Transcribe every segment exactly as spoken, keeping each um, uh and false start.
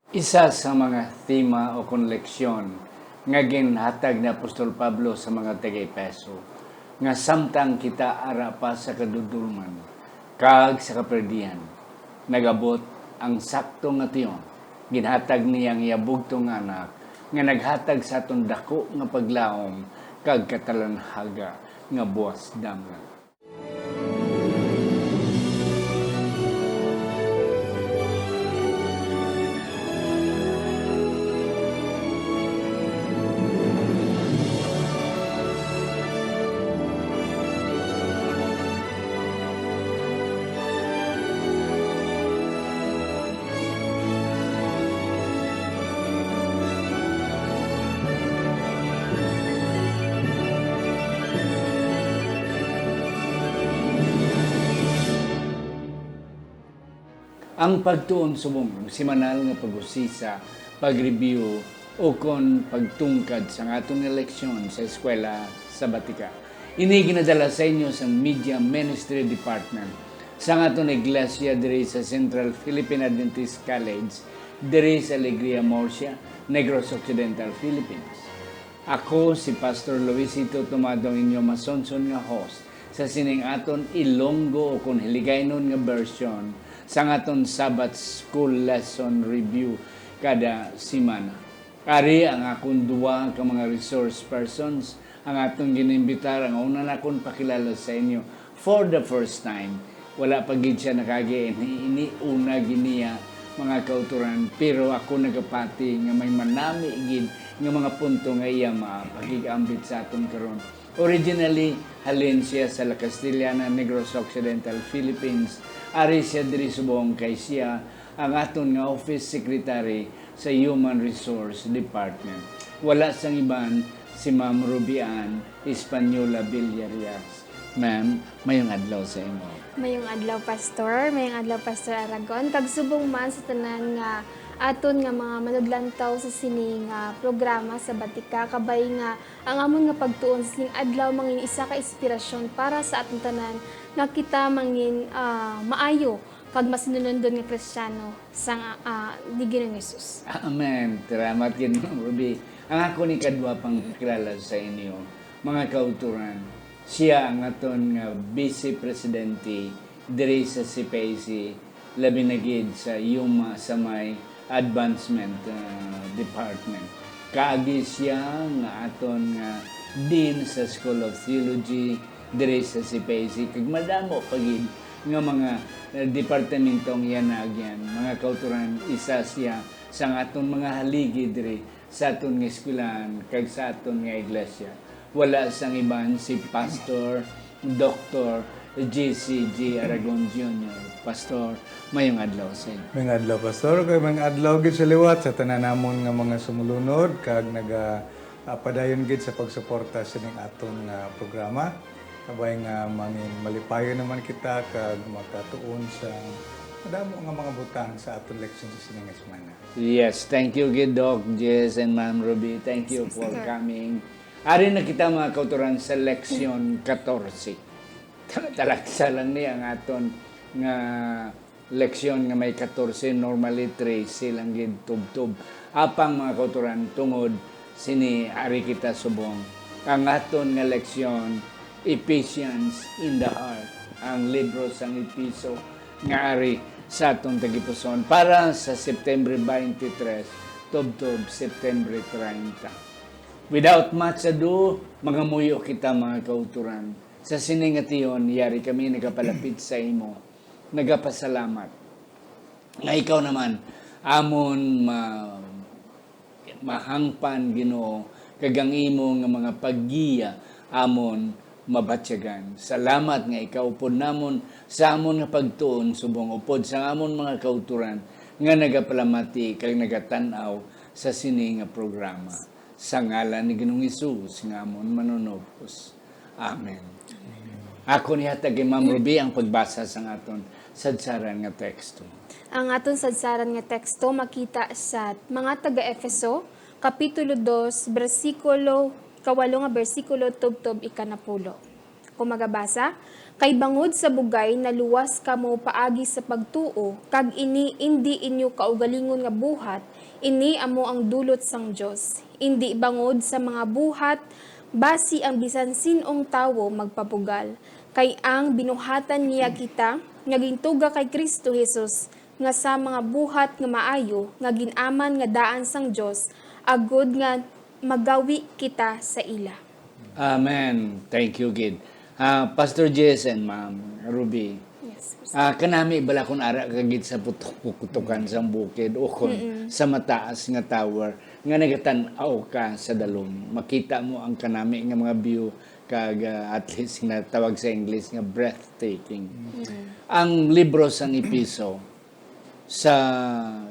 Isa sa mga tema o kon leksyon nga ginhatag ni Apostol Pablo sa mga taga-Efeso, nga samtang kita ara pa sa kadudolman kag sa kaperdian, nag-abot ang sakto nga tion. Ginhatag niya ang iya bugtong nga Anak, nga naghatag sa aton daku nga paglaom kag katalanhaga nga buas damga. Ang pagtuon subong, semanal nga pag-usisa, pag-review, ukon pagtungkad sang aton nga leksyon sa Eskwela Sabatika. Ini ginadala sa inyo sang Media Ministry Department sang aton iglesia diri sa Central Philippine Adventist College, diri sa Alegria, Murcia, Negros Occidental, Philippines. Ako si Pastor Luisito Tumado, ang inyo masonson nga host sa sining aton Ilonggo o kon Hiligaynon nga version sang aton Sabbath School Lesson Review kada semana. Ari ang akon duwa ka mga resource persons, ang aton ginaimbitar, ang una nakon pakilala sa inyo for the first time. Wala pa gid siya nakagi ini, ini una gid niya, mga kauturan, pero ako nagapati nga may manami gid nga mga punto nga iya mapakig-ambit sa aton karon. Originally, halin siya sa La Castellana, Negros Occidental, Philippines. Ari siya diri subong kay siya ang aton nga office secretary sa Human Resource Department. Wala sang iban, si Ma'am Ruby Ann Española Villarias. Ma'am, mayong adlaw sa imo. Mayong adlaw, Pastor. Mayong adlaw, Pastor Aragon. Kag subong man sa tanan nga aton nga mga manuglantaw sa sini nga programa sa Batika, kabay nga ang amon nga pagtuon sa sining adlaw mangin isa ka inspirasyon para sa aton tanan nga kita mangin, ah, maayo kag masinulundon nga Kristiyano sang, ah, ni Ginoong Jesus. Amen. Salamat gid, Ma'am Ruby. Ang akon ikadua pang pakilala sa inyo, mga kauturan, siya ang aton nga Vice Presidente diri sa C P I C, labi na gid sa yuma sa may Advancement, ah, Department. Kaagi siya nga aton nga Dean sa School of Theology diri sa C P I C, kag madamo pa gid nga mga, eh, departamento ang iya naagyan. Mga kauturan, isa siya sa aton mga haligi diri sa aton nga eskwelahan kag sa aton nga iglesia. Wala sang iban, si Pastor Doktor J C G Aragon Junior. Pastor, mayong adlaw sa inyo. Mayong adlaw, Pastor, kag mayong adlaw gid sa liwat sa tanan namon nga mga sumulunod kag naga, ah, padayon gid sa pagsuporta sining aton nga programa. Kabay nga mangin malipayon naman kita kag makatuon sa madamo nga mga butang sa aton leksyon sa sini nga semana. Yes, thank you gid, Doc Jess and Ma'am Ruby. Thank you for coming. Ari na kita, mga kauturan, sa leksyon katorse. Talaksa lang ni ang aton nga leksyon nga may katorse, normally trese lang gid tubtob. Apang, mga kauturan, tungod sini, ari kita subong. Ang aton nga leksyon, Ephesians in the Heart, ang libro sang Episo nga ari sa aton tagipusoon para sa September twenty-three tubtob September treinta. Without much ado, mangamuyo kita, mga kauturan. Sa sini nga tion, yari kami nagapalapit sa imo, nagapasalamat nga ikaw naman amon ma-, mahangpan, Ginoo, kag ang imo nga mga paggiya amon mabatyagan. Salamat nga ikaw upod namon sa amon nga pagtuon, subong upod sa amon mga kauturan nga nagapalamati kag nagatan-aw sa sini nga programa. Sa ngalan ni Ginoong Hesus nga amon Manunubos. Amen. Ako ni hatag kay Ma'am Ruby ang pagbasa sang aton sadsaran nga teksto. Ang aton sadsaran nga teksto makita sa mga taga-Efeso, Kapitulo dos, bersikulo, ikawalo nga bersikulo tubtob ikanapulo. Ako magabasa, "Kay bangod sa bugay naluwas kamo paagi sa pagtuo, kag ini indi inyo kaugalingon nga buhat, Ini amo ang dulot sang Dios, indi bangod sa mga buhat, basi ang bisan sin-ong tawo magpabugal. Kay ang binuhatan niya kita nga gintuga kay Cristo Jesus, nga sa mga buhat nga maayo nga gin-aman nga daan sang Dios, agod nga magawi kita sa ila. Amen. Thank you, gid. Ah, Pastor Jess and Ma'am Ruby, Yes, Pastor. Ah, kanami bala kun ara ka gid sa putok-, pukutukan sang bukid o kun Mm-mm. sa mataas nga tower nga nagatan-aw ka sa dalom, makita mo ang kanami nga mga view kag, ah, at least nga tawag sa English nga breathtaking. Mm-mm. Ang libro sang Efeso sa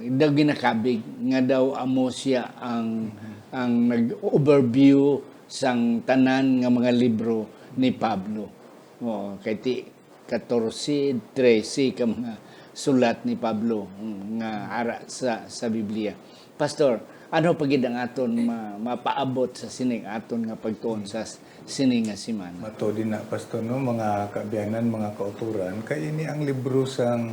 daw ginakabig nga daw amo siya ang, ang nag-overview sang tanan nga mga libro ni Pablo. Oo, kay ti-, katorse, trese ka mga sulat ni Pablo, mm, nga ara sa, sa Biblia. Pastor, ano pa gid ang aton ma-, mapaabot sa sining aton nga pagtuon sa s-, sini nga semana? Matuod na, Pastor, no, mga kaabyanan, mga kauturan, kay ini ang libro sang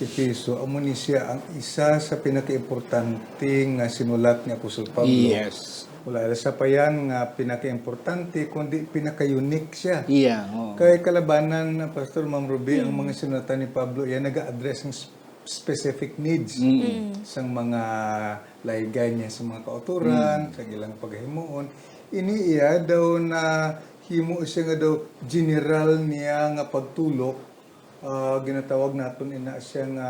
Efeso, amo ni siya ang isa sa pinakaimportante nga sinulat ni Apostol Pablo. Yes. Wala sa payan nga pinakaimportante, kundi pinaka-unique siya. Iya, oo. Kay kalabanan, Pastor, Ma'am Ruby, ang Mm. mga sinulatan ni Pablo, yan naga-address ng s-, specific needs Mm. Mm. sang mga lahigan niya, sa mga kauturan, Mm. sa ilang paghimuon. Ini iya daw na himo siya nga daw general niya nga pagtulok, ah, ginatawag naton ina siya nga,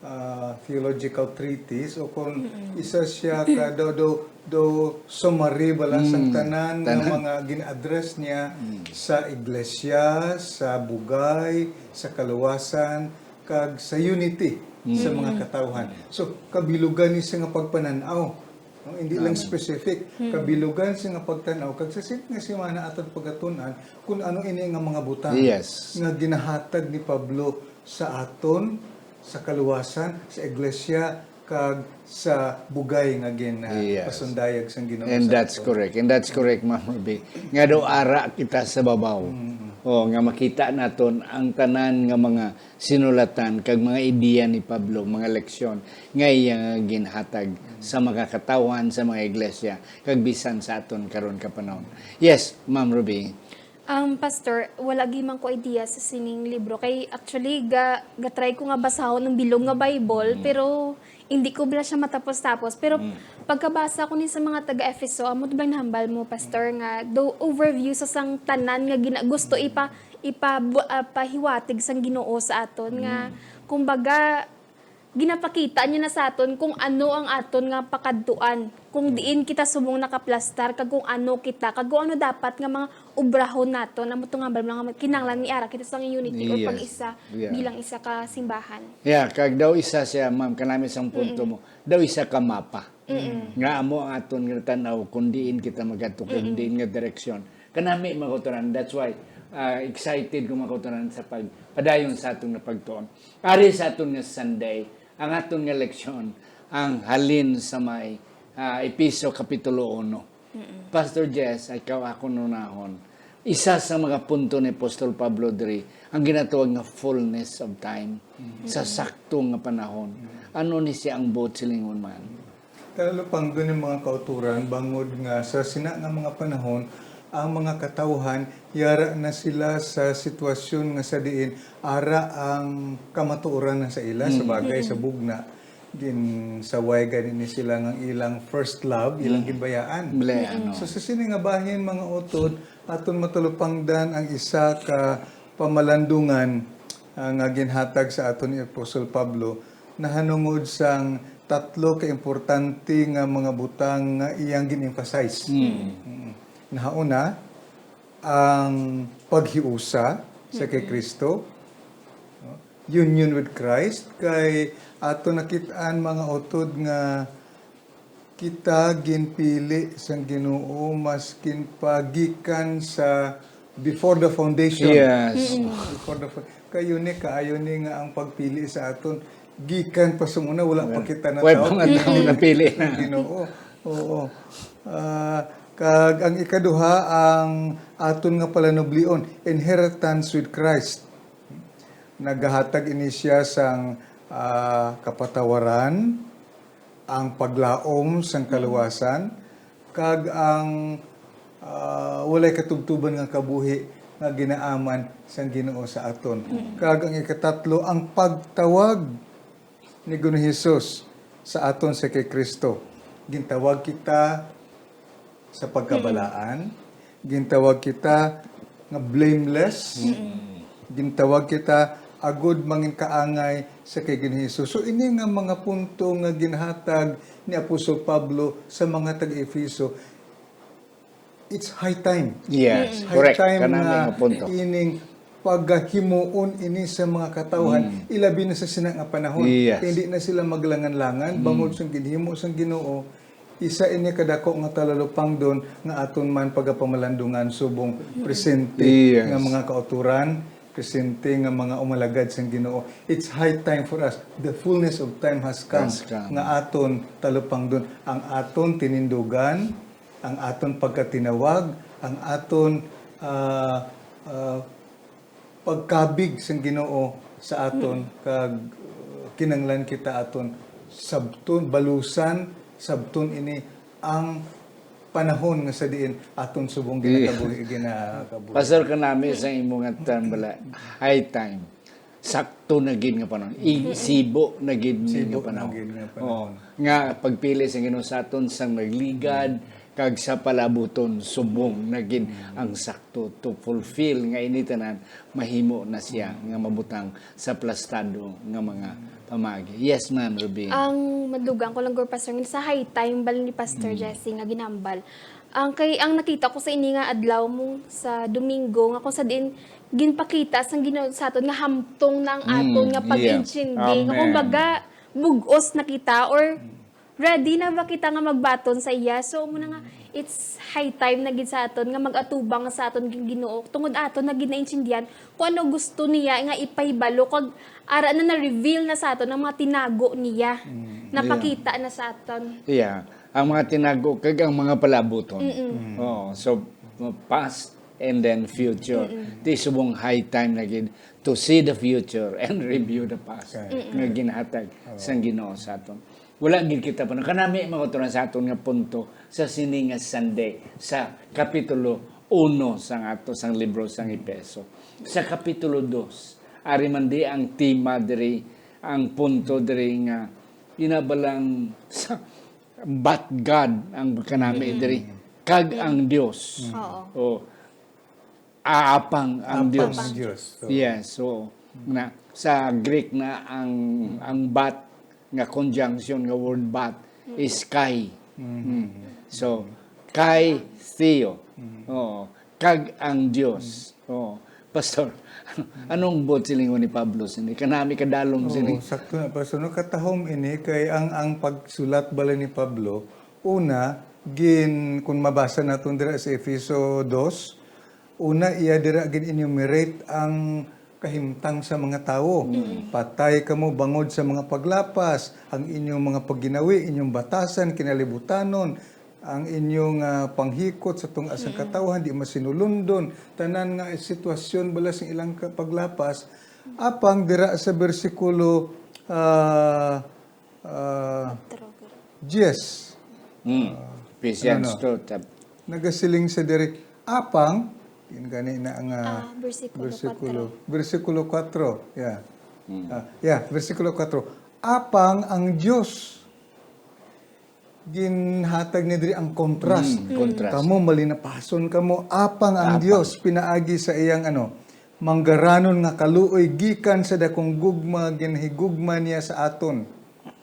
ah, theological treatise, o kung Mm-mm. isa siya ka daw, daw, daw summary bala sang Mm, tanan nga tanan. mga gin-address niya Mm. sa iglesia, sa bugay, sa kaluwasan, kag sa unity sa Mm. mga katawhan. So, kabilugan ni siya nga pagpanan-aw. No, hindi lang Amen. specific, Hmm. kabilugan sa nga pagtan-aw, kag sa sini nga semana aton pagatun-an kung ano ini nga mga butang Yes. nga ginahatag ni Pablo sa aton, sa kaluwasan, sa iglesia, kag sa bugay nga gin, ah, Yes. pasundayag sang Ginoo And sa that's aton. correct. And that's correct, Ma'am Ruby. Nga daw ara kita sa babaw. Mm. O, nga makita naton ang tanan nga mga sinulatan kag mga ideya ni Pablo, mga leksyon nga iya nga ginhatag sa mga katawhan, sa mga iglesia, kag bisan sa aton karon ka panahon. Yes, Ma'am Ruby. Um, Pastor, wala gyud man ko idea sa sining libro. Kay actually, ga-, ga-try ko nga basahon ang bilog nga Bible, Mm. pero hindi ko bala siya matapos-tapos. Pero Mm. pagkabasa ko ni sa mga taga-Efeso, amo to bang nahambal mo, Pastor, nga do overview sa sang tanan nga gina-, gusto ipa-, ipa-, bu-, ah, pahiwatig sang Ginoo sa aton nga, Mm. kumbaga, ginapakita niya na sa aton kung ano ang aton nga pakadtuan, kung Mm. diin kita subong nakaplastar, kag kung ano kita, kag kung ano dapat nga mga obrahon naton. Amo to nga hambal mo nga kinahanglan ni ara kita sang unity or Yes. pag-isa Yeah. bilang isa ka simbahan. Yeah, kag daw isa siya, ma'am, kanami sang punto Mm-mm. mo. Daw isa ka mapa. Mm-mm. Nga amo ang aton nga tan-aw kung diin kita magadto, kung Mm-mm. diin nga direksyon. Kanami, mga kauturan. That's why, ah, excited ko, mga kauturan, sa pagpadayon sa aton nga pagtuon. Ari sa aton nga Sunday, ang aton nga leksyon, ang halin sa may, ah, Efeso Kapitulo uno. Mm-mm. Pastor Jess, ikaw akon unahon. Isa sa mga punto ni Apostol Pablo diri, ang ginatawag nga fullness of time, Mm-mm. sa sakto nga panahon. Mm-mm. Ano ni siya ang buot silingon man? Talupangdon ni mga kauturan, bangod nga sa sina nga mga panahon, ang mga katawhan, yara na sila sa sitwasyon nga sa diin ara ang kamatuoran na sa ila, sa Mm. bagay, sa Mm. bugna. Ginsaway gani ni sila nga ilang first love, ilang Mm. ginbayaan. Mali, Mm. ano. So, sa sini nga bahin, mga utod, aton matalupangdan ang isa ka pamalandungan, ah, nga ginhatag sa aton ni Apostol Pablo, nahanungod sang tatlo ka importante nga mga butang nga iyang gin-emphasize. Mm. Mm. Nahauna, ang paghiusa sa kay Mm-mm. Kristo, no? Union with Christ, kay ato nakit-an, mga utod, nga kita ginpili sang Ginoo maskin pa gikan sa before the foundation. Yes. Mm-mm. Before the fo-, kay yun ni, kaayo ni nga ang pagpili sa aton gikan pa sumuna, wala pa Wala. kita Wala pa natawag. nga tao Mm-mm. napili. Ang Ginoo. Oo. Ah, kag ang ikaduha, ang aton nga palanublion, inheritance with Christ. Nagahatag ini siya sang, ah, kapatawaran, ang paglaom sang kaluwasan, kag ang, ah, walay katubtuban nga kabuhi nga ginaaman sang Ginoo sa aton. Mm. Kag ang ikatatlo, ang pagtawag ni Ginoong Hesus sa aton sa kay Kristo. Gintawag kita sa pagkabalaan, gintawag kita nga blameless, gintawag kita agud mangin kaangay sa kay Ginoong Hesus. So, ini nga mga punto nga ginhatag ni Apostol Pablo sa mga taga-Efeso, it's high time. Yes, High correct. time Kanang nga nga punto. ining pagahimuon ini sa mga katawhan, Mm. ilabi na sa sina nga panahon. Yes. Hindi na sila maglangan-langan, Mm. bangod sang ginhimo sang Ginoo, isa ini kadako nga talalupangdon nga aton man pagapamalandungan subong presente Yes. nga mga kauturan, presente nga mga umalagad sang Ginoo. It's high time for us. The fullness of time has come Has come. nga aton talupangdon. Ang aton tinindugan, ang aton pagkatinawag, ang aton, ah, ah, pagkabig sang Ginoo sa aton, kag, uh, kinanglan kita aton sabton, balusan, sabton ini ang panahon nga sa diin aton subong Yeah. ginakabuhi, ginakabuhi. Pastor, kanami sa imo nga term bala, high time. Sakto na gid nga panahon. Isibo na gid ni Sibo nga na panahon. gid nga panahon. Oo. Nga pagpili sa Ginoo sa aton sang nagligad, kag sa palabuton subong na gid ang sakto to fulfill nga ini tanan mahimo na siya nga mabutang sa plastado nga mga pamaagi. Yes, Ma'am Ruby. Ang madlugan ko lang, Gor Pastor, sa high time bala ni Pastor Mm. Jesse nga ginambal. Ang kay, ang nakita ko sa ini nga adlaw mo sa Domingo, nga kung sa diin ginpakita sang Ginoo sa aton nga hamtong na ang Mm, aton nga yeah. pag-intindi. Nga Amen. kumbaga, bug-os na kita or ready na ba kita nga magbaton sa iya? So, muna nga, it's high time na gid sa aton nga mag-atubang sa aton gin-, Ginoo. Tungod aton na gid naintindihan kung ano gusto niya nga ipahibalo, kag ara na na-reveal na sa aton ang mga tinago niya. Mm. Napakita na sa aton. Yeah. Ang mga tinago kag ang mga palabuton. Mm-mm. Mm. Oo. So, past and then future. Mm-mm. Ti subong high time na gid to see the future and review the past Okay. Mm-mm. nga ginhatag Oo. sang Ginoo sa aton. Wala gid kita pa. Kanami, mga kauturan, sa aton nga punto sa sini nga Sunday, sa Kapitulo uno sang ato, sang libro sang Efeso. Sa Kapitulo dos, ari man di ang tema diri, ang punto diri nga ginabalang sa, but God ang kanami Mm. diri, kag Mm. ang Dios. Oo. Oh. Apang ang Apang Dios. ang Dios. So, Yes, so, na, sa Greek na ang, ang but nga conjunction nga word but Mm. is kai. Mm. Mm. So, kai theo. Mm. Oo. Kag ang Dios. Mm. Oo. Pastor, anong buot silingon ni Pablo sini? Kanami kadalom Oo, sini. sakto na, Pastor. No, katahom ini kay ang, ang pagsulat bala ni Pablo, una, gin, kung mabasa naton dira sa Efeso dos, una, iya dira gin-enumerate ang kahimtang sa mga tawo. Mm. Patay kamo bangod sa mga paglapas, ang inyong mga pagginawi, inyong batasan, kinalibutanon, ang inyong, ah, panghikot sa tunga sang Mm. katawhan, di masinulundon, tanan nga sitwasyon bala sing ilang ka-, paglapas. Apang dira sa bersikulo, ah, ah, Otro, guro. diyes. Mm. Ah, Ephesians ano, no? two, chap- Nagasiling sa diri, apang, yun gani na ang, ah, Ah, bersikulo bersikulo, kuwatro. bersikulo kuwatro. Yeah. Mm. Ah, yeah, bersikulo kuwatro. Apang ang Dios ginhatag ni diri ang contrast. Mm, contrast. Kamo malinapason kamo, apang ang Apang. Dios pinaagi sa iyang, ano, manggaranon nga kaluoy gikan sa dakong gugma ginhigugma niya sa aton.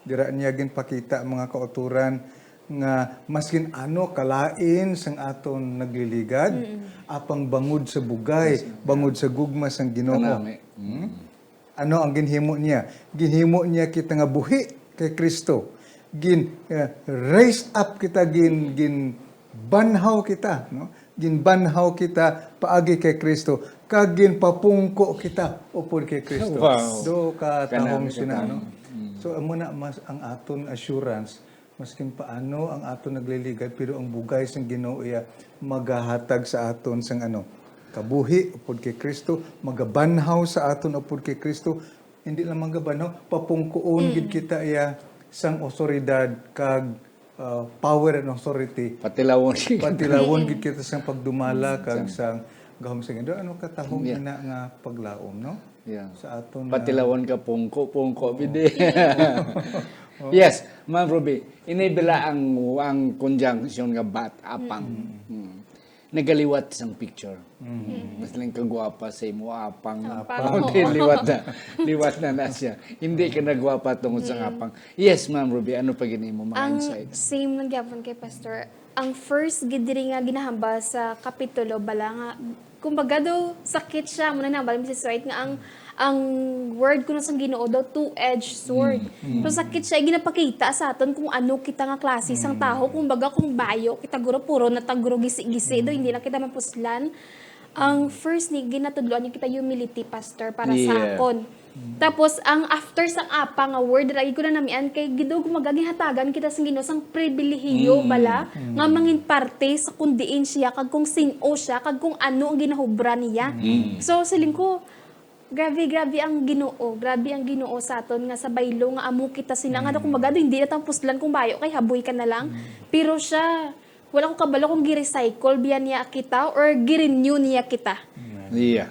Dira niya ginpakita, mga kauturan, nga maskin ano kalain sang aton nagliligad, Mm. apang bangod sa bugay, Yes. bangod sa gugma sang Ginoo. Kanami. Hmm? Mm. Ano ang ginhimo niya? Ginhimo niya kita nga buhi kay Kristo. Gin, eh, raised up kita, gin, ginbanhaw kita, no? Ginbanhaw kita paagi kay Kristo, kag ginpapungko kita upod kay Kristo. Wow. Do ka Kanami tahong ka sina, tahong. no? Mm. So, amo na mas ang aton assurance, maskin paano ang aton nagliligad, pero ang bugay sang Ginoo iya magahatag sa aton sang ano, kabuhi upod kay Kristo, magabanhaw sa aton upod kay Kristo. Hindi lang magabanhaw, papungkuon Mm. gid kita iya sang otoridad kag, ah, power and authority. Patilawon. Patilawon gid kita sang pagdumala kag Sang sang gahom sa Ginoo. Ano katahom Yeah. ina nga paglaom, no? Yeah. Sa aton nga Patilawon ka pungko, pungko, Oo. bidi. Oo. Yes, Ma'am Ruby, ini bala ang, ang conjunction nga bat, apang. Mm. Mm. Nagaliwat sang picture. Mm. Mas lang kagwapa sa imo, apang. Apang. Okay, liwat na. Liwat na na siya. Hindi ka nagwapa tungod sa Mm. apang. Yes, Ma'am Ruby, ano pa gini mo mga Ang insight? same lang gyapon kay Pastor. Ang first gid diri nga ginahambal sa kapitulo, bala nga, kumbaga daw, sakit siya, muna nang bala, Missus White, nga ang, ang word kuno sang Ginoo daw, two-edged sword. Mm, mm. So, sakit siya, ginapakita sa aton kung ano kita nga klase sang Mm. tawo. Kumbaga, kung bayo kita, guro, puro na ta, guro, gisi-gisi, daw, Mm. hindi na kita mapuslan. Ang first ni, ginatudloan ni kita humility, Pastor, para sa Yeah. akon. Mm. Tapos, ang after sang apang nga word, lagi ko na namian kay gido gumagagihatagan kita sang Ginoo sang pribilehiyo Mm. bala Mm. nga mangin parte sa kung diin siya, kag kung sin-o siya, kag kung ano ang ginahubra niya. Mm. So, siling ko, grabe, grabe ang Ginoo. Grabe ang Ginoo sa aton nga sa baylo nga amo kita sina nga Mm. kumbaga, hindi na ta puslan kung bayo kay haboy ka na lang. Mm. Pero siya, wala ko kabalo kung gi-recycle biya niya kita or gi-renew niya kita. Amen. Iya.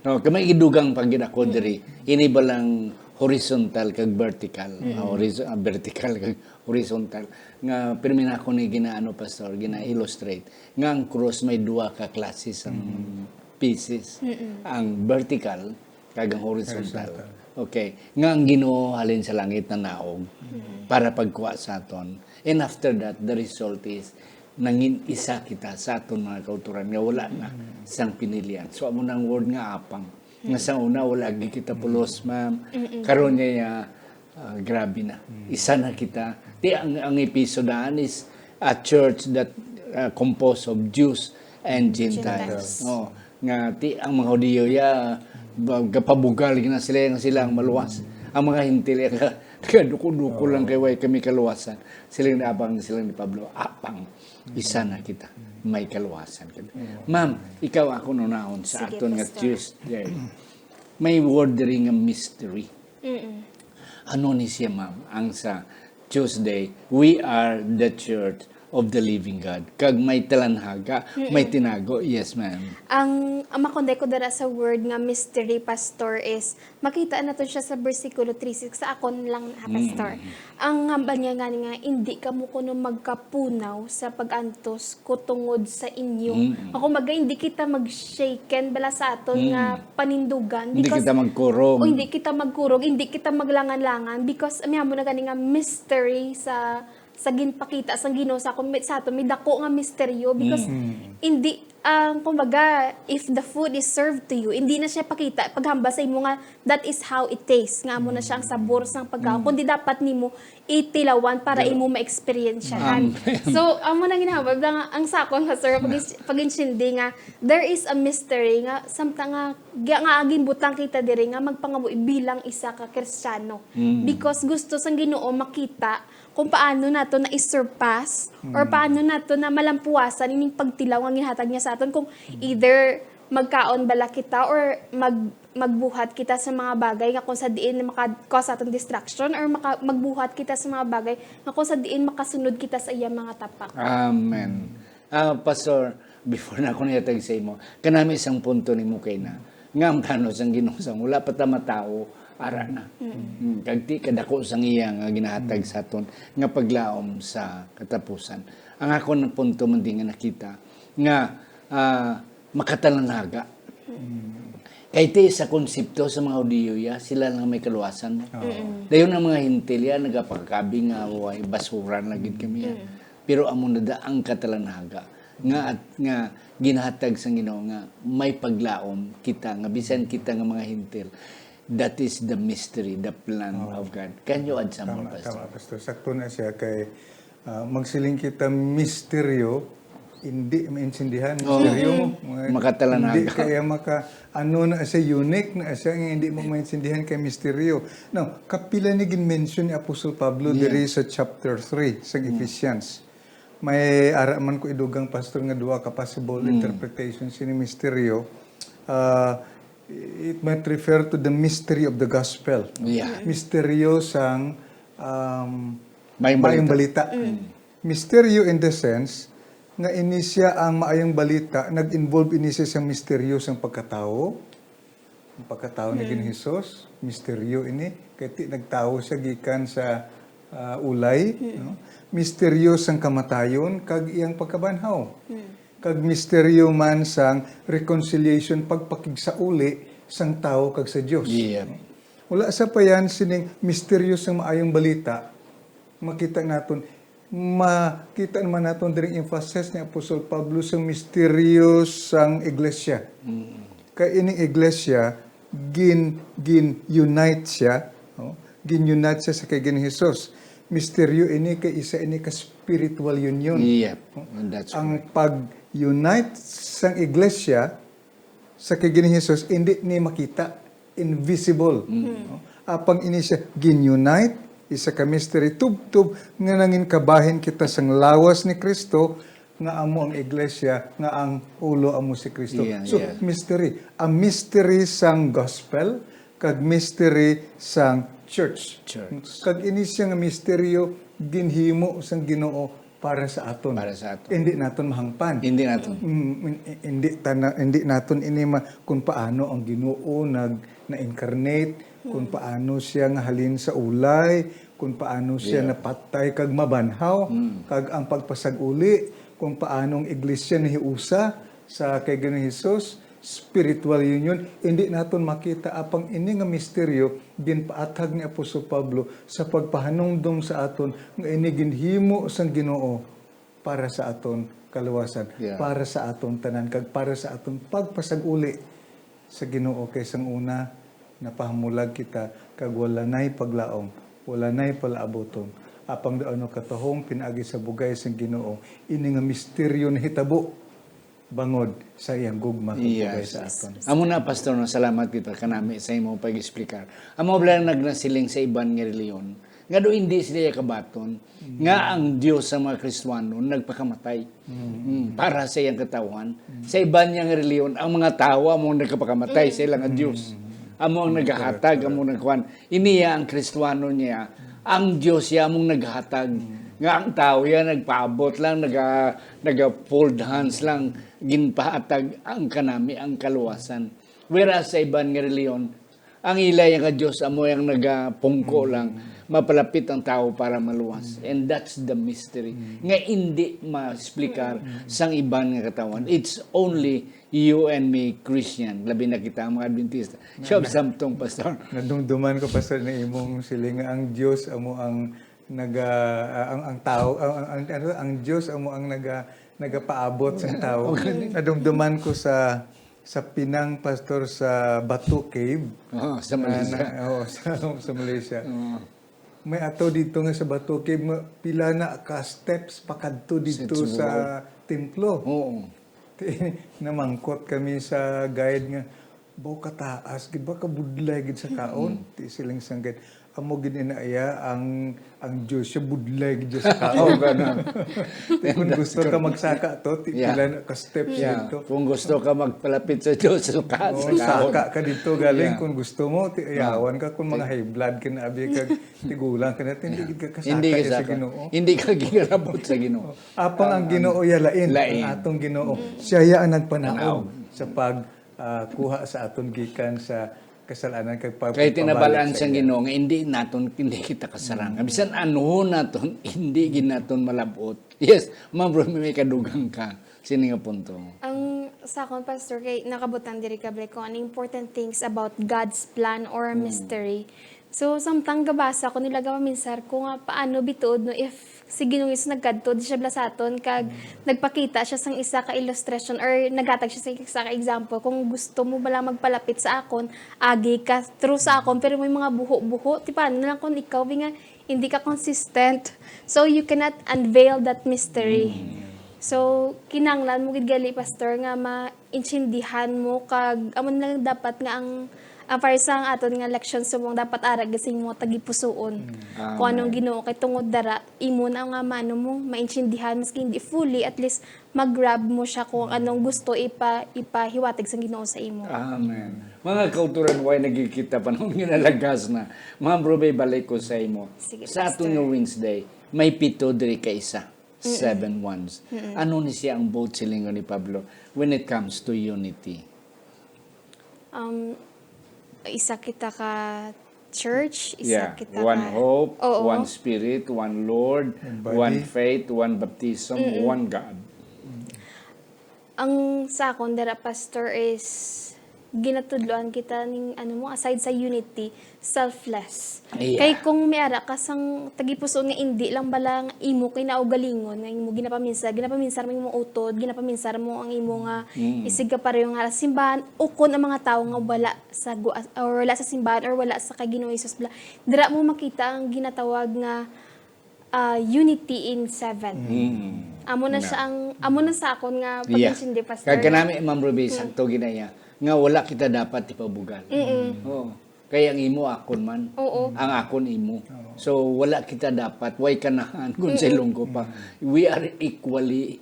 No, kay may idugang pa gid ako Mm. diri. Ini ba lang horizontal kag vertical? Mm. Ah, horiz-, ah, vertical kag horizontal. Nga, pirmi na ako ni ginaano, Pastor, gina-illustrate. Nga ang cross may duha ka klase sang Mm. pieces. Mm-mm. Ang vertical kag ang horizontal. Horizontal. Okay. Nga ang Ginoo halin sa langit nanaog Mm. para pagkuha sa aton. And after that, the result is, nangin isa kita sa aton mga kauturan nga wala na Mm. sang pinilian. So, amo na ang word nga apang. Nga Mm. sa una, wala gid kita Mm. pulos, ma'am. Mm-mm. Karon niya, ah, grabe na. Mm. Isa na kita. Ti ang, ang Efeso daan is a church that, ah, composed of Jews and Gentiles. Gentiles. Oh, nga ti ang mga Hudiyo ya, ba-, gapabugal gina sila nga sila ang maluwas. Ang mga Hentil ya, ka-, kaduko-duko lang Oh. kay way kami kaluwasan. Sila ni abang sila ni Pablo, apang isa na kita, may kaluwasan kita. Mm. Ma'am, ikaw ako nunaon sa Sige, aton nga Pastor. Tuesday. May word diri nga mystery. Mm-mm. Ano ni siya, ma'am? Ang sa Tuesday, "We are the church of the living God." Kag may talanhaga, may Mm-mm. tinago. Yes, ma'am. Ang, ang makunday ko dira sa word nga mystery, Pastor, is makita nato siya sa bersikulo three six, sa akon lang, ha, Pastor. Mm. Ang hambal niya gani nga, "Indi kamo kuno magkapunaw sa pag-antos ko tungod sa inyo." Mm. Ako, kumbaga, hindi kita mag-shaken bala sa aton Mm. nga panindugan Hindi because kita magkurog. o hindi kita magkurog, hindi kita maglangan-langan because, amo na gani nga mystery sa, sa ginpakita sang Ginoo sa akon, sa aton, may dako nga misteryo because Mm. hindi, ah, kumbaga, if the food is served to you, hindi na siya pakita, paghambal sa imo nga, that is how it tastes, nga amo na siya ang sabor sang pagkaon. Mm. Kundi dapat nimo itilawan para Dala. imo ma-experience siya. Amen. So, amo na ginahambal nga ang sakon nga, sir, pag-, pag-intindi nga there is a mystery nga samtang nga, nga, nga ginbutang kita diri nga magpangabuhi bilang isa ka Kristiyano. Mm. Because gusto sang Ginoo makita kung paano nato na i-surpass or Mm. paano nato na malampuwasan ining pagtilaw nga ginhatag niya sa aton, kung Mm. either magkaon bala kita or mag-, magbuhat kita sa mga bagay nga kung sa diin maka-cause sa aton destruction or maka-, magbuhat kita sa mga bagay nga kung sa diin makasunod kita sa iya mga tapak. Amen. Ah, Pastor, before na ako niyatag sa imo, kanami isang punto nimo kay na, nga ang plano sang Ginoo sang wala pa ta matawo, ara na. Mm. Mm, kag ti kadako sang iya nga ginahatag Mm. sa aton nga paglaom sa katapusan. Ang akon punto man di nga nakita nga, ah, makatalanaga. Mm. Kay ti sa konsepto sa mga Hudiyo ya, sila lang may kaluwasan. Oo. Mm. Dayon ang mga Hentil ya, nagapakabi nga, "Way, basura na gid kami ya." Mm. Pero amo na da ang katalanaga nga, at, nga ginahatag sa Ginoo nga may paglaom kita, nga bisan kita nga mga Hentil, that is the mystery, the plan Oo. of God. Can you add some more, Tama, Pastor? Tama, Pastor. Sakto na siya kay, ah, magsiling kita misteryo, hindi maintindihan, Oo. misteryo mo. Mm. Mga Makatalanaga. hindi kaya maka-, ano na siya, unique na siya, nga hindi mo maintindihan kay misteryo. Now, kapila ni gin-mention ni Apostle Pablo Yeah. diri sa chapter three sa Mm. Ephesians. May ara man ko idugang, Pastor, nga duha ka possible Mm. interpretation sini misteryo. Ah, it might refer to the mystery of the gospel. Yeah. Misteryo sang um, Maayong maayong balita. balita. Misteryo in the sense nga ini siya ang maayong balita, nag-involve ini siya sa misteryo sang pagkatawo. Ang pagkatawo ni Ginoong Jesus, misteryo ini, kay ti nagtawo siya gikan sa ah, ulay, no? Misteryo sang kamatayon kag iyang pagkabanhaw. Kag misteryo man sang reconciliation, pagpakigsauli sang tawo kag sa Dios. Yeah. Wala sa pa yan sining misteryo sang maayong balita. Makita naton, makita naman naton diri emphasis ni Apostol Pablo sa misteryo sang iglesia. Kay ining iglesia gin gin-unite siya, no? Gin-unite siya sa kay Ginoong Jesus. Misteryo ini kay isa ini ka spiritual union. Yep. And that's Ang pag-unite sang iglesia sa kay Ginoong Jesus, hindi ni makita, invisible. No? Apang ini siya gin-unite, isa ka mystery, tubtob nga nangin kabahin kita sang lawas ni Kristo, nga amo ang iglesia, nga ang ulo amo si Kristo. Yeah, So, yeah. Mystery. A mystery sang gospel, kag mystery sang church. Church. Kag ini siya nga misteryo, ginhimo sang Ginoo para sa aton. Para sa aton. Hindi naton mahangpan. Hindi naton. Mm, hindi tana, hindi naton ini ma, kung paano ang Ginoo nag na-incarnate, kung paano siya nga halin sa ulay, kung paano siya Yeah. napatay kag mabanhaw, kag ang pagpasag-uli, kung paano ang iglesia nahiusa sa kay Ginoong Jesus, spiritual union, hindi naton makita, apang ini nga misteryo ginpaathag ni Apostol Pablo sa pagpahanumdom sa aton nga ini ginhimo sang Ginoo para sa aton kaluwasan, Yeah. para sa aton tanan, kag para sa aton pagpasag-uli sa Ginoo. Kay sang una, napahamulag kita, kag wala na'y paglaom, wala na'y palaabuton. Apang daw ano katahong pinaagi sa bugay sang Ginoo, ini nga misteryo nahitabo bangod sa iyang gugma kag bugay Yes. sa aton. Amo na, Pastor, no, salamat kita kanami sa imong pag-explicar. Amo bala ang nagnasiling sa iban nga reliyon nga do hindi sila kabaton nga ang Dios sa mga Kristiyanon nagpakamatay. Mm, para sa iyang katawhan. Sa iban niya nga reliyon, ang mga tawo amo ang nagpakamatay sa ilang Dios. Amo ang nagahatag, amo ang nagkuan. Ini ya ang Kristiyanon niya. Ang Dios ya among naghatag. Nga ang tawo ya nagpaabot lang, naga, naga fold hands lang, ginpahatag ang kanami ang kaluwasan. Whereas sa iban nga reliyon, ang ila ya nga Dios amo yang nagapungko lang, mapalapit ang tawo para maluwas. And that's the mystery nga indi ma-explicar sang iban nga katawhan. It's only you and me Christian, labi na kita ang mga Adventista. Siya samtong, Pastor. Nadumduman ko, Pastor, na imong siling nga ang Dios amo ang naga ah, ang ang tao ang, ang, ang, ano, ang Dios amo ang naga nagapaabot sa tao. Nadumduman ko sa sa pinang, Pastor, sa Batu Cave. Ah, sa Na- Malaysia. na- oo, sa, sa Malaysia. Oo. May ato dito nga sa Batu Cave, ma- pila na ka steps pakadto dito Sa sa templo. Oo. Ti, namangkot kami sa guide nga, "Baw kataas gid ba, kabudlay gid sa kaon?" Ti siling sang guide, "Amo gid ina iya ang, ang Dios siya, budlay gid siya sa kaon." Oh, ganun. Ti kung gusto ka magsaka to, ti Yeah. pila na ka steps Yeah. dito. Kung gusto ka magpalapit sa Dios, suka Oo, sa kaon. Saka ka dito galing Yeah. kung gusto mo, ti ayawan ka kung mga high blood ka na abi kag tigulang ka na, ti hindi gid ka kasaka Hindi ka sa saka. Ginoo. Hindi ka ginarabot sa Ginoo. Apang ang Ginoo ya lain, Lain. Ang atong Ginoo, siya ya ang nagpanaog sa pag ah, kuha sa aton gikan sa kasalanan kag pag- Kay pagpabalik tinabalaan sa sang iya. Ginoo nga hindi naton, hindi kita kasarang. Bisan ano naton, hindi gid naton malabot. Yes, ma'am, Romy, may kadugang ka sini nga punto. Ang sa akon, Pastor, kay nakabutang diri ka, Ble, kung ano important things about God's plan or mystery. So, samtang gabasa ko nila, gapaminsar ko nga paano bituod, no, if si Ginoong Jesus nagkadto di siya bala sa aton, kag nagpakita siya sang isa ka illustration or naghatag siya sa isa ka example, kung gusto mo bala magpalapit sa akon, agi ka through sa akon, pero may mga buho-buho, ti paano na lang kung ikaw, bi nga, hindi ka consistent. So, you cannot unveil that mystery. So, kinahanglan mo gid gali, Pastor, nga maintindihan mo kag amo na lang dapat nga ang Ang para sa aton nga leksyon subong dapat ara gid sa imo tagipusoon. Kung anong Amen. Ginoo kay tungod dara imo na nga mano mo maintindihan maski hindi fully, at least mag-grab mo siya kung anong gusto ipa ipahiwatig sang Ginoo sa imo. Amen. Mga kauturan, way nagkikita pa nung ginalagas na. Ma'am Ruby, balik ko sa imo. Sige, Sa aton Pastor. Nga Wednesday, may pito diri ka isa. Seven ones. Ano ni siya ang both silingon ni Pablo when it comes to unity? Um, isa kita ka church, isa Yeah, kita one ka hope, Oo. One spirit, one Lord, One body. One faith, one baptism, Mm-mm. One God. Ang sa akon dira, Pastor, is ginatudloan kita ning, ano mo, aside sa unity, selfless. Yeah. Kay kung may ara ka sang tagipusoon nga indi lang bala nga imo kinaugalingon nga imo ginapaminsar, ginapaminsar mo imo utod, ginapaminsar mo ang imo nga Mm. isig ka pareho nga simbahan, ukon ang mga tawo nga wala sa gua-, or wala sa simbahan or wala sa kay Ginoong Jesus bala, dira mo makita ang ginatawag nga, ah, unity in seven. Mm. Amo na Na. Siya ang, amo na sa akon nga Yeah. Pag-intindi, Pastor. Kag kanami, Ma'am Ruby, Mm. sakto ginaya nga wala kita dapat ipabugal. Mm-mm. Oo. Kay ang imo akon man, Oo. Ang akon imo. Oo. So wala kita dapat, way kanahan kung Mm. Silong ko pa. Mm. We are equally,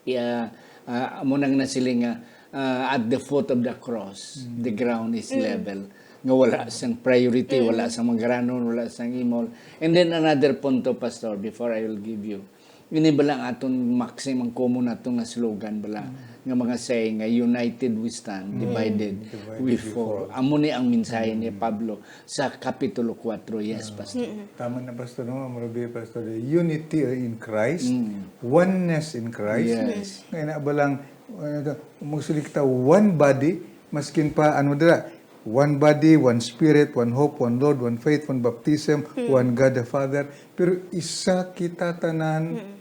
yeah, ah, amo nang nasiling nga, ah, at the foot of the cross, Mm. the ground is Mm. Level. Nga wala sang priority, Mm. Wala sang manggaranon, wala sang imol. And then another punto, Pastor, before I will give you, ini bala ang aton maximum common nato nga slogan bala, Mm. Nga mga saying nga, "United we stand, Mm. Divided Divided we we fall." fall. Amo ni ang mensahe ni Mm. Pablo sa Kapitulo kuwatro. Yes, Ah, Pastor. Mm. Tama na, Pastor, no? Ang Ruby, Pastor, unity in Christ, Mm. oneness in Christ. Yes. Kaya na ba lang, ano to, magsulit kita, one body, maskin pa, ano dira, one body, one spirit, one hope, one Lord, one faith, one baptism, Mm. One God the Father. Pero isa kita tanan Mm.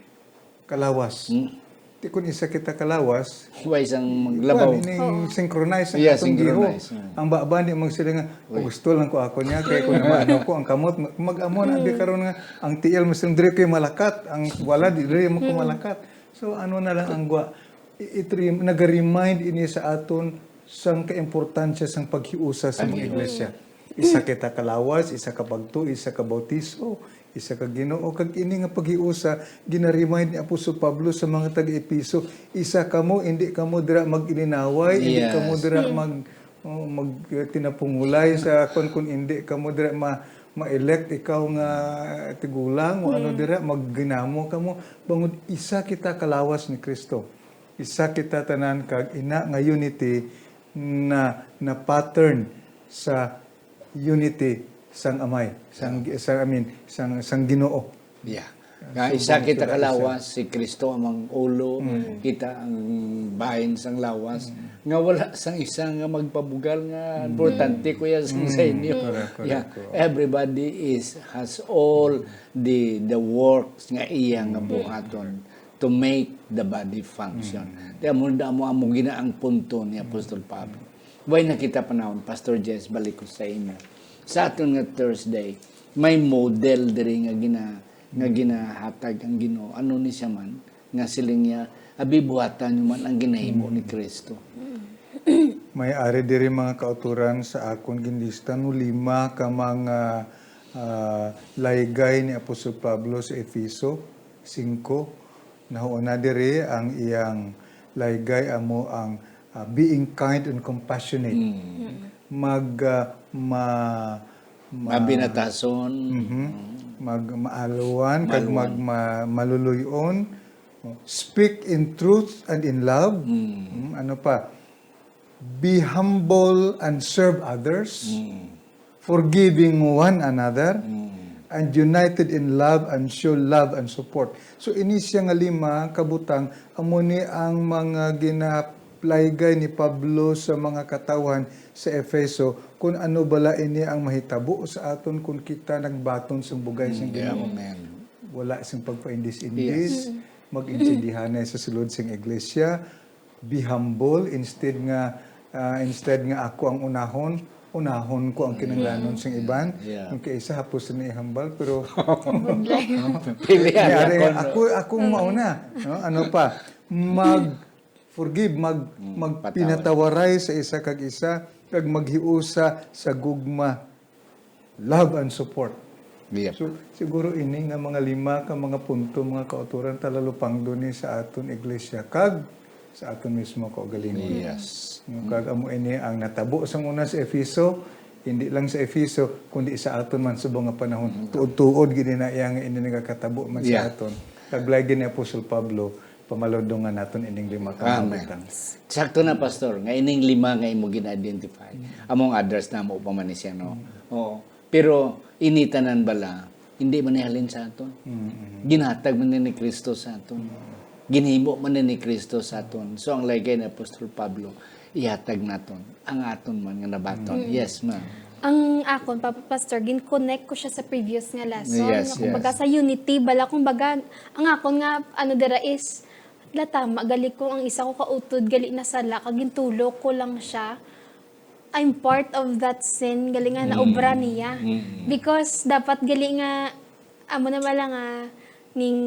kalawas. Mm. Ti kun isa kita kalawas, Way sang maglabaw. Kuwan, ining Oo. Synchronize ang Yeah, atong giho. Synchronize, mm. Ang baba ni magsiling nga, "Oh, Uy. Gusto lang ko ako niya, kaya kung naman ako, ang kamot, mag-, mag-amo na, abi Mm. karon nga, ang tiil, mas diri ko malakat, ang wala, di diri mo ko Mm. malakat." So, ano na lang ang gwa, i-, it rem-, naga-remind ini sa aton sang kaimportansya sang paghiusa sa mga Paghiusa. Iglesia. Isa kita kalawas, isa ka pagtuo, isa ka bautiso, isa ka Ginoo. Kag ini nga paghiusa, gina-remind ni Apostol Pablo sa mga taga-Efeso, "Isa kamo, indi kamo dira mag-ininaway, indi Yes. kamo dira Hmm. mag, oh, mag, eh, tinapungulay sa kon, kon indi kamo dira ma-, ma-elect ikaw nga tigulang o ano Hmm. dira, magginamo kamo. Bangod isa kita kalawas ni Cristo." Isa kita tanan, kag ina nga unity na, na pattern sa unity sang Amay, sang, Yeah. sang, I mean, sang, sang Ginoo. Yeah. Nga Sumbong isa kita sila isa. Kalawas, si Kristo ang ulo, Mm. kita ang bahin sang lawas, Mm. nga wala sang isa nga magpabugal nga Mm. importante, kuya, sang Mm. sa inyo. Correct, correct, Yeah. correct. Everybody is, has all the, the works nga iya nga Mm. buhaton to make the body function. Mm. Kaya mo, amo, amo gina ang punto ni Apostol Pablo. Way na kita panahon, Pastor Jess, balik ko sa imo. Sa aton nga Thursday, may model diri nga gina-, nga ginahatag ang Ginoo. Ano ni siya man? Nga siling niya, "Abi, buhatan niyo man ang ginahimo ni Kristo." May ari diri mga kauturan sa akon ginlista, no, lima ka mga, ah, laygay ni Apostol Pablo sa Efeso singko. Nahuon na diri ang iyang laygay amo ang, ah, being kind and compassionate. Mm. Mag, ah, ma-, ma-, Mabinatason. Mhm. Mm. Mag-, maaluan, kag Maaluan. mag-, ma-, maluluy-on. Speak in truth and in love. Mm. Mm, ano pa? Be humble and serve others, Mm. forgiving one another, Mm. and united in love and show love and support. So, ini siya nga lima kabutang, amo ni ang mga ginalaygay ni Pablo sa mga katawhan sa Efeso, kung ano bala ini ang mahitabo sa aton kung kita nagbaton sa bugay sa Mm, Ginoo. Amen. Wala sing pagpaindis-indis, Yes. mag-intindihanay sa sulod sing iglesia, be humble, instead nga, ah, instead nga ako ang unahon, unahon ko ang kinahanglanon Mm. sing iban. Yeah. Ang kaisa hapos na ihambal, pero Pili Kaya ako, ako, no? ako ang Mm. mauna, no? Ano pa? Mag-forgive, mag-, Mm, magpinatawaray sa isa kag isa, kag maghiusa sa gugma, love and support. Yep. So, siguro ini nga mga lima ka mga punto, mga kauturan, talalupangdo ni sa aton iglesia kag sa aton mismo kaugalingon. Yes. No, kag amo ini ang natabo sang una sa Efeso, hindi lang sa Efeso, kundi sa aton man subong nga panahon. Tuod-tuod gid na iya nga ini nagakatabo man sa Yeah. aton. Kag lagi ni Apostol Pablo, pamaludongan naton ining lima ka mga Amen. butang. Sakto na, Pastor, nga ining lima nga imo gin-identify. Among address na mo pa man ni siya, no? Oo. Pero ini tanan bala, hindi man ni halin sa aton. Ginhatag man ni Kristo sa aton. Ginhimo man ni Kristo sa aton. So, ang lagi ni Apostol Pablo, ihatag naton ang aton man nga nabaton. Yes, ma'am. Ang akon, Papa Pastor, gin-connect ko siya sa previous nga lesson. Yes, Nga, kumbaga, yes. Sa unity, bala, kumbaga, ang akon nga, ano dira is, latama, gali ko ang isa ko kautod, gali nasala, kag gintulok ko lang siya. I'm part of that sin, gali nga naobra niya. Because dapat gali nga, amo na bala nga, ning,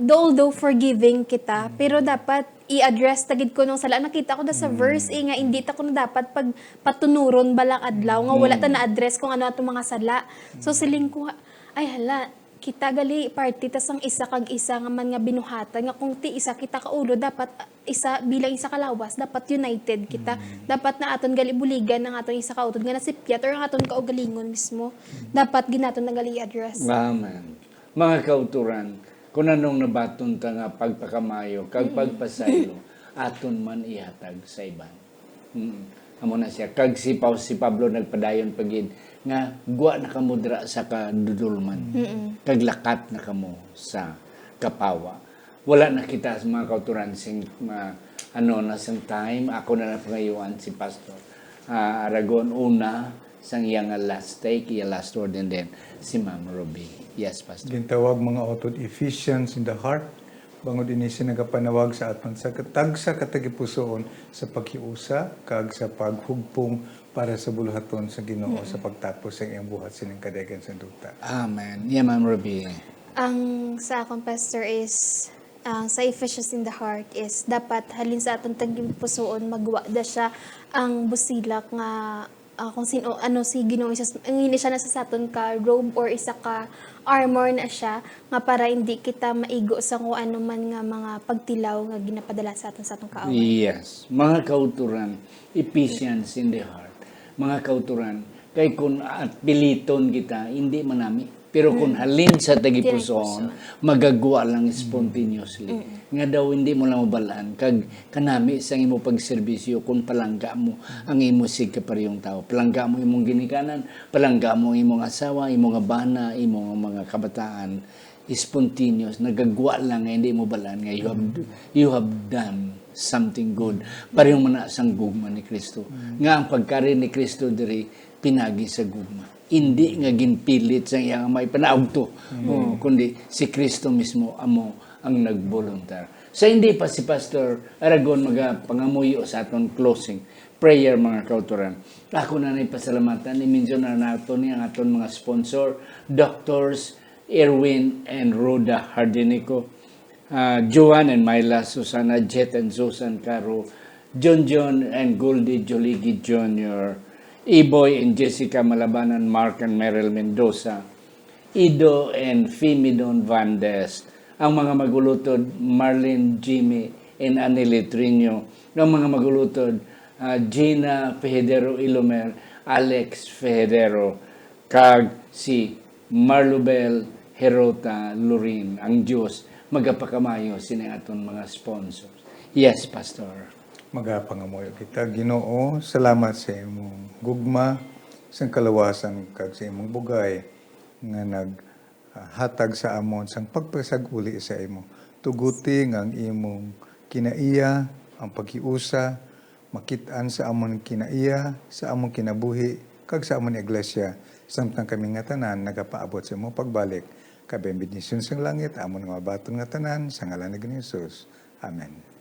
although forgiving kita, pero dapat i-address ta gid kuno ang sala. Nakita ko na sa verse eh, nga hindi ta kuno dapat pag patunuron balang adlaw nga wala ta na-address kung ano atong mga sala. So siling ko, ay hala, kita gali parte ta sang isa kag isa nga man nga binuhatan, nga kung ti isa kita ka ulo, dapat isa bilang isa ka lawas, dapat united kita. Dapat na aton gali buligan ang aton isa ka utod nga nasipyat or ang aton kaugalingon mismo. Dapat ginaton na gali i-address. Amen. Mga kauturan, kung anong nabaton ta nga pagpakamayo kag pagpasaylo, aton man ihatag sa iban. Mm. Amo na siya. Kag si, Pa- si Pablo nagpadayon pa gid nga gwa na kamo dira sa kadudulman. Kag lakat na kamo sa kapawa. Wala na kita sa mga kauturan sing mga ano na sang time. Ako na lang pangayuan si Pastor ah, Aragon una sang iya nga last take, iya last word, and then si Ma'am Ruby. Yes, Pastor. Gintawag mga utod Ephesians in the heart. Bangod ini siya nagapanawag sa aton sa tagsa ka tagipusoon sa paghiusa kag sa paghugpong para sa buluhaton sa Ginoo sa pagtapos sa iyang buhat sining kadaygan sa duta. Amen. Yeah, Ma'am Ruby. Ang sa akon, Pastor, is ang sa Ephesians in the heart is dapat halin sa aton tagipusoon magwa da siya ang busilak nga ah, kung sino ano si Ginoong Jesus, ang ini siya na sa saton ka robe or isa ka armor na siya nga para hindi kita maigo sa kung ano man nga mga pagtilaw nga ginapadala sa aton sa atong kaaway. Yes. Mga kauturan, Ephesians in the heart. Mga kauturan, kay kung at piliton kita, hindi manami. Pero kung halin sa tagipusoon, magagwa lang spontaneously. Nga daw hindi mo lang mabalaan kag kanami sa imo pagserbisyo kung palangga mo ang imo sigkaparehong tawo. Palangga mo imong ginikanan, palangga mo imong asawa, imong bana, imong mga kabataan. Spontaneous, nagagwa lang nga hindi mo balaan nga you have, you have done something good. Pareho man na sang gugma ni Kristo. Nga ang pagkari ni Kristo diri pinagi sa gugma. Hindi nga ginpilit sa iyang Ama ipanaog to, oh, kundi si Kristo mismo amo ang nagboluntar. Sa hindi pa si Pastor Aragon magapangamuyo sa aton closing prayer, mga kauturan, ako na ni pasalamatan, i-mention na nato ni ang aton mga sponsor, Doctors Erwin and Rhoda Hardinico, ah, Joan and Myla, Susana, Jet and Susan Caro, John John and Goldie Joligi Junior, Iboy and Jessica Malabanan, Mark and Meryl Mendoza, Ido and Fimidon Vandes, ang mga magulutod, Marlene, Jimmy and Annie Litrino, ang mga magulutod, ah, Gina Fehedero Ilomer, Alex Fehedero, kag si Marlubel Herota Lorin. Ang Dios magapakamayo sini aton mga sponsors. Yes, Pastor. Magapangamuyo kita, Ginoo, salamat sa imong gugma, sa kalawasan, kag sa imong bugay nga naghatag sa amon sang pagpasag-uli sa imo. Tuguti nga ang imong kinaiya, ang paghiusa, makit-an sa amon kinaiya, sa amon kinabuhi, kag sa amon iglesia, samtang kami nga tanan nagapaabot sa imong pagbalik. Kag ang bendisyon sang langit, amon nga mabaton nga tanan, sa ngalan ni Ginoong Jesus. Amen.